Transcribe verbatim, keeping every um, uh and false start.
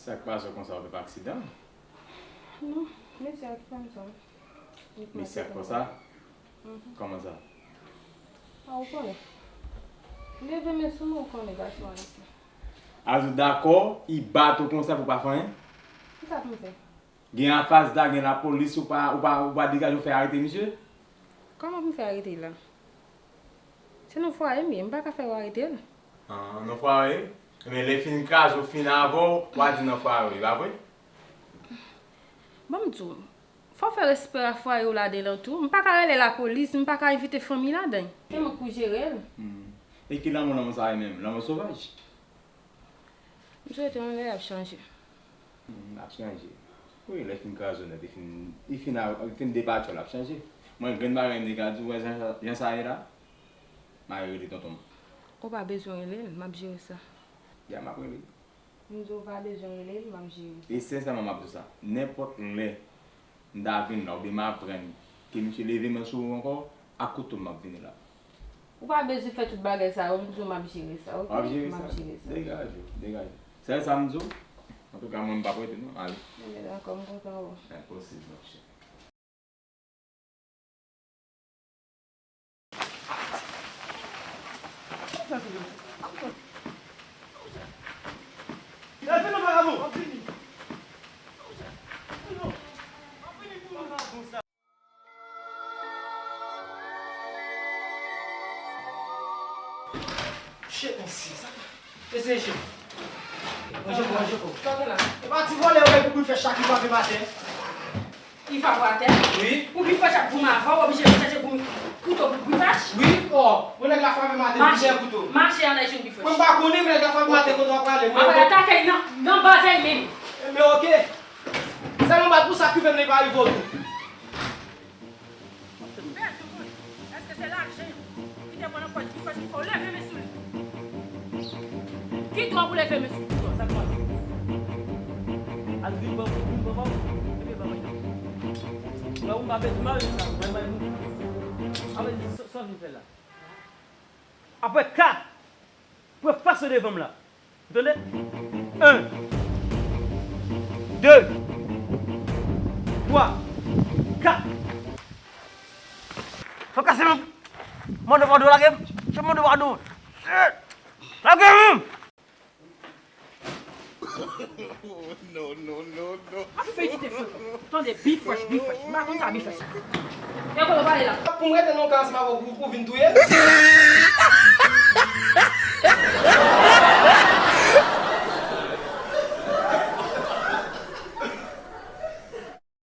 Sa k pase w konsa, ou fè aksidan? Non, mesye a ki fè m sa. Mesye a k fè w sa? Mhm. Kòman sa? A, ou konnen. Leve men sou mwen, ou konnen gason ayisyen. Azou dakò, li bat ou konsa pou pa fè anyen? Kisa pou m fè? Gen anfas la, gen lapolis, ou pa, ou pa, ou pa degaje w fè arete misye? Kòman pou m fè arete l la? Se nan fwaye m ye, m pa ka fè yo arete l. Ah, nan fwaye? Men lè fin kraze w fin avè w, w a di nan fwaye w, e pa vre? Ban m di w, fò w fè respè a fwaye w ladan l tou. M pa ka rele lapolis, m pa ka envite fanmi ladan l. Se mwen k pou jere l. Hmm. E ki lanmou, lanmou sa ye menm? Lanmou sovaj? M swete yon lè y ap chanje. Hmm, l ap chanje. Wi, lè fin kraze w nèt, li fin, li fin, li fin depatcha w, l ap chanje. Mwen, grenn bagay m te ka di w, wè jan sa, jan sa ye la, m a rele tonton m. Ou pa bezwen rele l, m ap jere sa. Ya, m ap rele l. M di w pa bezwen rele l, m ap jere sa. E sensèman, m ap di w sa. Nenpòt lè m ta vin la, oubyen m aprann ke misye leve men sou ou ankò, ak kouto m ap vini la. Ou pa bezwen fè tout bagay sa yo, m di w m ap jere sa, oke? W ap jere sa? M ap jere sa. Degaje w, degaje w. Sèl sa m di w, antouka, mwen m p ap rete non, ale. Ebyen, dakò, m kontan wè w. Enposib, monchè. Shit, mesye, sa. Mesye, shit. Ranje kò, ranje kò. Sa gen la? E pa ti vòlè yo gen pou kou fè chak li frape m atè. Li frape w atè? Wi. Pou Bifrèch ap goumen avè w, w oblije vin chèche goum-, kouto pou Bifrèch? Wi, o, mwen nèg la frape m atè, m kite kouto. Mache anlè jwenn Bifrèch. Mwen pa konnen, men nèg la frape m atè kote w ap prale. Mwen ap atake l nan, nan bazèy menm. Ebyen, oke. Sèlman bat pou sa k rive m nan, li pa rive w tou. Pè Soumoun, èske se lajan ki te pran nan pòch Bifrèch ki fè w leve men sou li? Ki dwa pou leve men sou li? Sa k pase? Al vin ban m, vin ban m, epi ban mwen. Mwen, ou pa bezwen mari sa, mwen, mwen, mwen. Apre, sa, sa w vin fè la? Apre kat, pran fas ou devan m la. Ou tande? En, de, twa, kat. Fò kase m. Mande padon, lage m. Se mande padon. Lage m. Non, non, non, non. Ap fè kite fè. Tande, Bifrèch, Bifrèch. M pa konn sa Bifrèch. E kote w pale la? Pou m rete nan kay ansanm avè w pou, pou vin touye m?